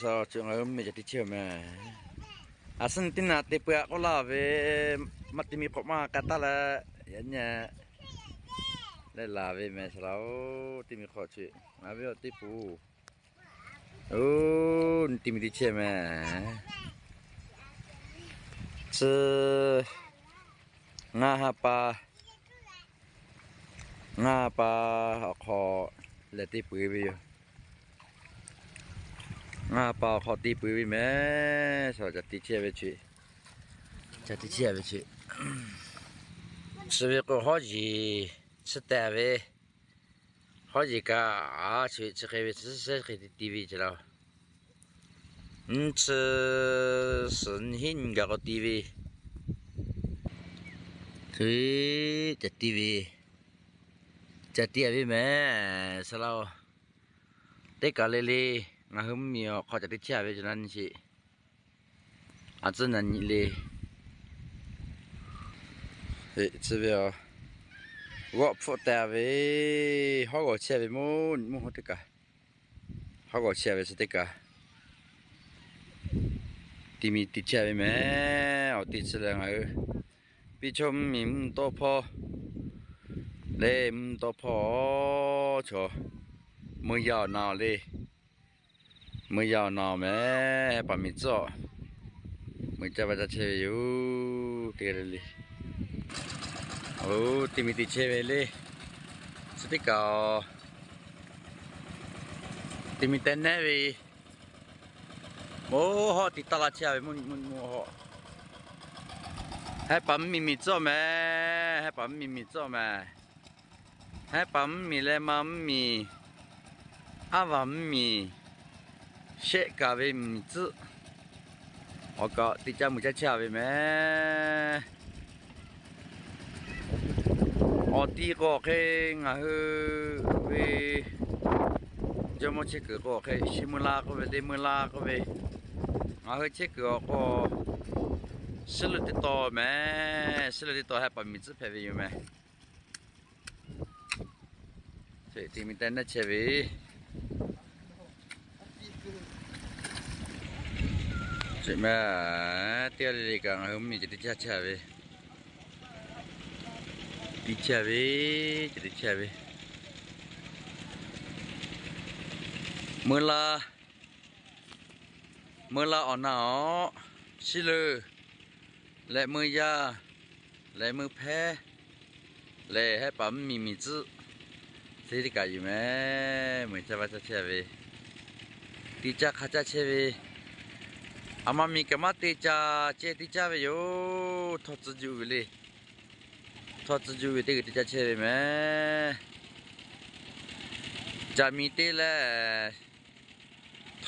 Ngaˬ hui mvuhˇmiˬ ca teˇ chehˇ meh. A suhˉ nyi teˇ naꞈ te peuˬ-a k'oˆ laˇ ve, maˇ te mi hk'awꞈ maˇ k'a taˇ leh, yaꞈ nyi leh laˬ ve meh saˍ laꞈ-oˬ, teˇ mi hk'awꞈ chi. Ngaˬ ve awˬ teˇ pun, oˬ, nyi te mi teˇ chehˇ meh. Chi ngaˇ ha pa, ngaˇ ha pa awˬ hk'aw lehˬ te peuˬ ve yoˬ. Ngaˇ ha pa awˬ hk'aw te peuˬ ve meh. Sha ca te chehˇ ve chi, ca te chehˇ ve chi, chi ve k'o hawˉ yeˬ chi tehꞈ ve, hawˉ yeˬ kaꞈ a chi ve chi hk'e ve chi sehˉ hk'e te ti ve ce la. Nyi chi suhˍ nyi hiˉ nyi gaˬ k'aw ti ve, te ca ti ve, ca ti-a ve meh saˍ laꞈ-oˬ. Teˇ kaˬ le le, ngaˬ hui mvuhˇmiˬ awˬ hk'aw ca teˇ chehˇ ve ce la nyi chi, a tcuhˉ na nyi le. Chi ve g'awˆ hpfuhˆ teh ve, hawˉ g'awˬ chehˇ ve mvuhˇ nyi mvuhˇ hawˉ teˇ kaˬ, hawˉ g'awˬ chehˇ ve chi teˇ kaˬ, te mi te chehˇ ve meh. Awˬ te chi lehˬ ngaˬ hui piˇ chaw mvuhˇmiˬ mvuhˇ tawˆ hpawˇ le, mvuhˇ tawˆ hpawˇ chaw, meuˇ yaˇ awˬ na awˬ le, meuˇ yaˇ awˬ na awˬ meh, heh paˍ miˬ tcuhˉ awˬ, meuˇ caˇ va caˇ chehˇ ve yoˬ. Teˇ g'aˇ le le, oˬ, te mi te chehˇ ve le. Chi teˇ kaˬ te mi teh nehˉ ve, mvuhˇ hawˉ te taˇ la chehˇ ve mvuhˇ nyi mvuhˇ nyi mvuhˇ hawˉ. Heh paˍ mvuhˇmiˬ miˬ tcuhˉ meh, heh paˍ mvuhˇmiˬ miˬ tcuhˉ meh. Heh paˍ mvuhˇmiˬ leh ma mvuhˇmiˬ, aˉ vaˬ mvuhˇmiˬ shehˆ kaˬ ve miˬ tcuhˉ awˬ kaꞈ te caˇ mui caˇ chehˇ ve meh. Awˬ ti k'o hk'e ngaˬ hui ve jawˇmawˇ chehˇ kuiˬ k'o hk'e Shi mvuh la k'oˆ ve le, mvuh la k'oˆ ve, ngaˬ hui chehˇ kuiˬ awˬ k'o Shiˉ leuˆ teˇ taw meh. Shiˉ leuˆ teˇ taw heh paˍ miˬ tcuhˉ hpehꞈ ve yoˬ meh. Te mi teh nehˉ chehˇ ve ce meh. Teˇ g'aˇ le le kaꞈ ngaˬ hui mvuhˇmiˬ ca teˇ chehˇ chehˇ ve, teˇ chehˇ ve, ca teˇ chehˇ ve, meuˇ la, meuˇ la awˬ na awˬ, Shiˉ leuˆ leh meuˇ yaˇ leh meuˇ hpehˇ leh heh paˍ mvuhˇmiˬ miˬ tcuhˉ, teˇ teˇ kaꞈ yuˬ meh. Mui caˇ va caˇ chehˇ ve, te caˇ hk'a caˇ chehˇ ve, aˬ ma miˬ kaꞈ maˇ te caˇ ceh te caˇ ve yoˬ. Htawˇ tcuh juˆ ve le, htawˇ tcuh juˆ ve teˇ g'uiˬ te caˇ chehˇ ve meh. Caˬ miˬ te leh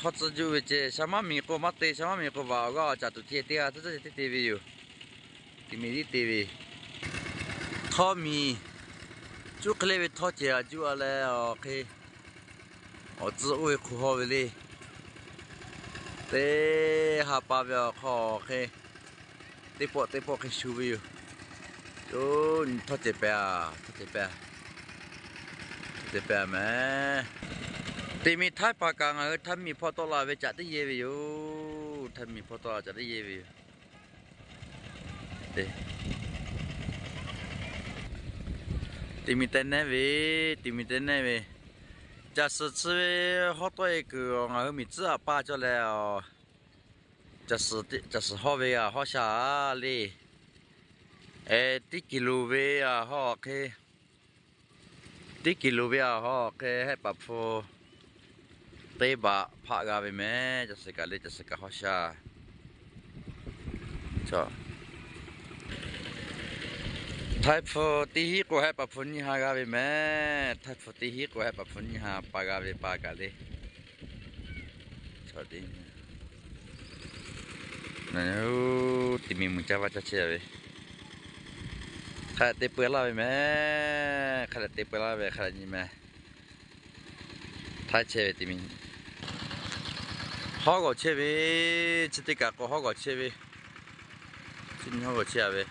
htawˇ tcuh juˆ ve ceh, shaˉ maˉ miˬ k'o maˇ te, shaˉ maˉ miˬ k'o vaꞈ awˬ g'aˇ awˬ caˍ tuˬ ceh teˇ g'aˇ tcuhˉ ceh teˇ te ve yoˬ. Te miˬ tiˉ te ve, htawˇ miˬ cuˇ hk'e le ve htawˇ ceh a juˆ a leh awˬ hk'e, awˬ tcuh oˇ ve hk'oˬ haw ve le. Teˇ ha pa ve awˬ hk'aw awˬ hk'e, teˇ pawˆ teˇ pawˆ hk'e shu ve yoˬ. Oˇ, htawˇ ceh pehˍ a, htawˇ ceh pehˍ a, htawˇ ceh pehˍ a meh. Te miˬ htaiˉ paˍ kaꞈ ngaˬ hui htaiˇ miˬ hpawˇ tawˆ la ve caꞈ teˇ yehˇ ve yoˬ. Htaiˇ miˬ hpawˇ tawˆ la caꞈ teˇ yehˇ ve yoˬ. Te miˬ teh nehˉ ve, te miˬ teh nehˉ ve, caˬ suhˍ chi ve hawˉ tawˆ e kuiˬ ngaˬ hui miˬ tcuhˉ a pa cawˇ leh, caˬ suhˍ hawˇ ve a hawˉ sha le, teˇ kiˍ loˍ ve a hawˉ hk'e, teˇ kiˍ loˍ ve a hawˉ hk'e heh paˍ hpu teˇ baꞈ hpaˆ g'a ve meh. Caˬ suhˍ kaꞈ le, caˬ suhˍ kaꞈ hawˉ sha. Htaiˇ hpu teˇ hinˉ k'o heh paˍ hpu nyiˇ ha g'a ve meh. Htaiˇ hpu teˇ hinˉ k'o heh paˍ hpu nyiˇ ha pa g'a ve pa kaꞈ le. Te miˬ mui caˇ vaˇ caˇ chehˇ ve, hk'a te peu laˇ ve meh. Hk'a te peu laˇ ve hk'a nyi meh. Htaiˇ chehˇ ve te miˬ hawˉ g'awˬ chehˇ ve, chi teˇ kaꞈ k'o hawˉ g'awˬ chehˇ ve, chi nyi hawˉ g'awˬ chehˇ a ve.